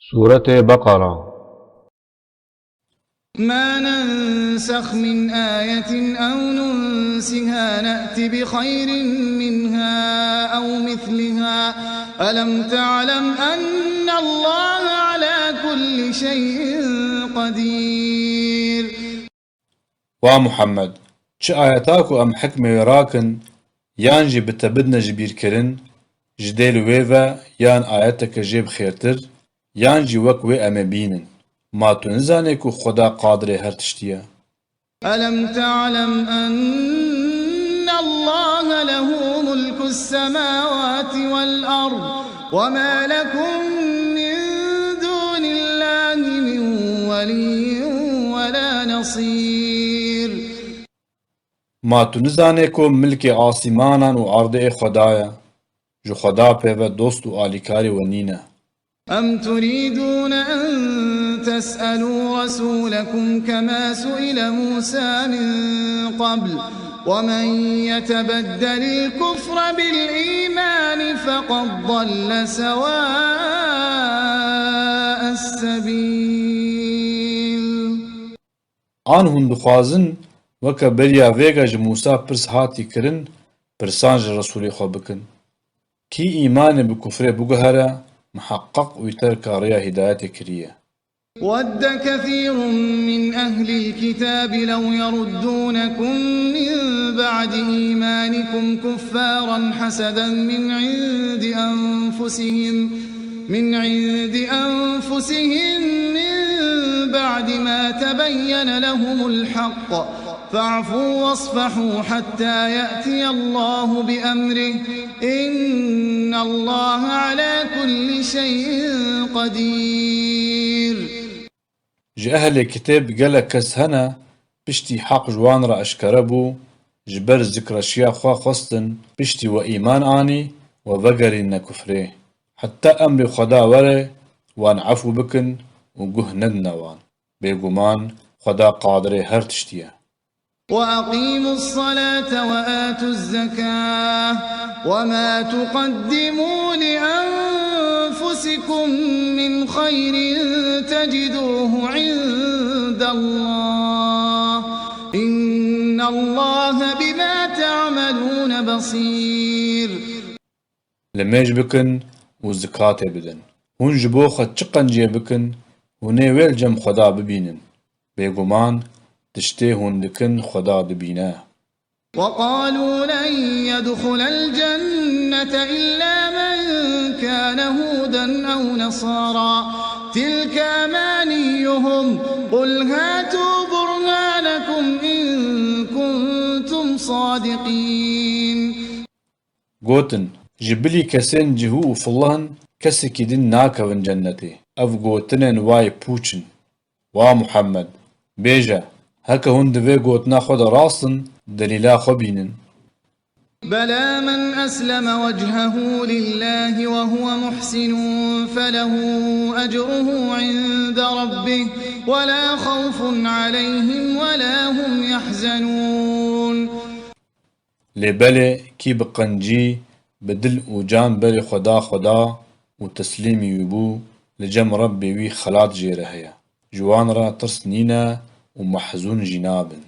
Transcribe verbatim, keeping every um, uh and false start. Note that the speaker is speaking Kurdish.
Sûretê Beqera. ما ننسخ من آية أو ننسها نأت بخير منها أو مثلها ألم تعلم أن الله على كل شيء قدير. Wa Muhammed, çi ayeta ku em hikmê wê rakin, yan jî bi te bidine ji bîrkirin, ji dê li wê ve yan ayeteke jê bi xêrtir, yan jî wek wê em ê bînin. Ma tu nizanê ku Xweda qadirê her tiştî ye? ألم تعلم أن الله له ملك السماوات والأرض وما لكم من دون الله من ولي ولا نصير. Ma tu nizanê ku milkê asîmanan û erdê ê Xweda ye? Ji Xweda pê ve dost û alîkarê we nîne. أم تريدون أن تسألوا رسولكم كما سئل موسى من قبل ومن يتبدل الكفر بالإيمان فقد ضل سواء السبيل. An hûn dixwazin weke beriya vêga ji Mûsa pirs hatî kirin, pirsan ji Resûlê xwe bikin? Kî îmanê bi kufrê biguhere, miheqeq wî terka rêya hîdayetê kiriye. وَدَّ كَثِيرٌ مِّنْ أَهْلِ الْكِتَابِ لَوْ يَرُدُّونَكُم مِّن بَعْدِ إِيمَانِكُمْ كُفَّارًا حَسَدًا مِّنْ عِندِ أَنفُسِهِم مِّنْ عِندِ أَنفُسِهِم مِّن بَعْدِ مَا تَبَيَّنَ لَهُمُ الْحَقُّ فَاعْفُوا وَاصْفَحُوا حَتَّىٰ يَأْتِيَ اللَّهُ بِأَمْرِهِ إِنَّ اللَّهَ عَلَىٰ كُلِّ شَيْءٍ قَدِيرٌ. Ji ehlê kitêb gelek kes hene, piştî heq ji wan re eşkere bû, ji ber zikreşiya xwe xwestin piştî we îman anî, we vegerînine kufrê. Heta emrê Xweda were, wan efû bikin û guh nedine wan. Bêguman Xweda qadirê her tiştî ye. وَأَقِيمُوا الصَّلَاةَ وَآتُوا الزَّكَاةَ وَمَا تُقَدِّمُوا لِأَنفُسِكُم مِّنْ خَيْرٍ تَجِدُوهُ عِندَ اللَّهِ إِنَّ اللَّهَ بِمَا تَعْمَلُونَ بَصِيرٌ. Limêj bikin û zikatê bidin. Hûn ji bo xwe çi qenciyê bikin, hûn ê wê li cem Xweda bibînin. Bêguman tiştê hûn dikin Xweda dibîne. وَقَالُوا لَن يَدْخُلَ الْجَنَّةَ إِلَّا مَن كَانَ هُودًا أَوْ نَصَارَىٰ تِلْكَ أَمَانِيُّهُمْ قُلْ هَاتُوا بُرْهَانَكُمْ إِن كُنتُمْ صَادِقِينَ. Gotin, ji bilî kesên cihû û filih in, kesekî din nakevin cennetê. Ev gotinên wa yê pûç in. Wa Muhammed, bêje, heke hûn di vê gotina xwe de rast in, delîla xwe bînin. بَلَىٰ مَنْ أَسْلَمَ وَجْهَهُ لِلَّهِ وَهُوَ مُحْسِنٌ فَلَهُ أَجْرُهُ عِندَ رَبِّهِ وَلَا خَوْفٌ عَلَيْهِمْ وَلَا هُمْ يَحْزَنُونَ. Lê belê kî bi qencî, bi dil û can berê Xweda xwe da û teslîmî wî bû, li cem Rebbê wî xelat jê re heye. Ji wan re tirs nîne û mehzûn jî nabin.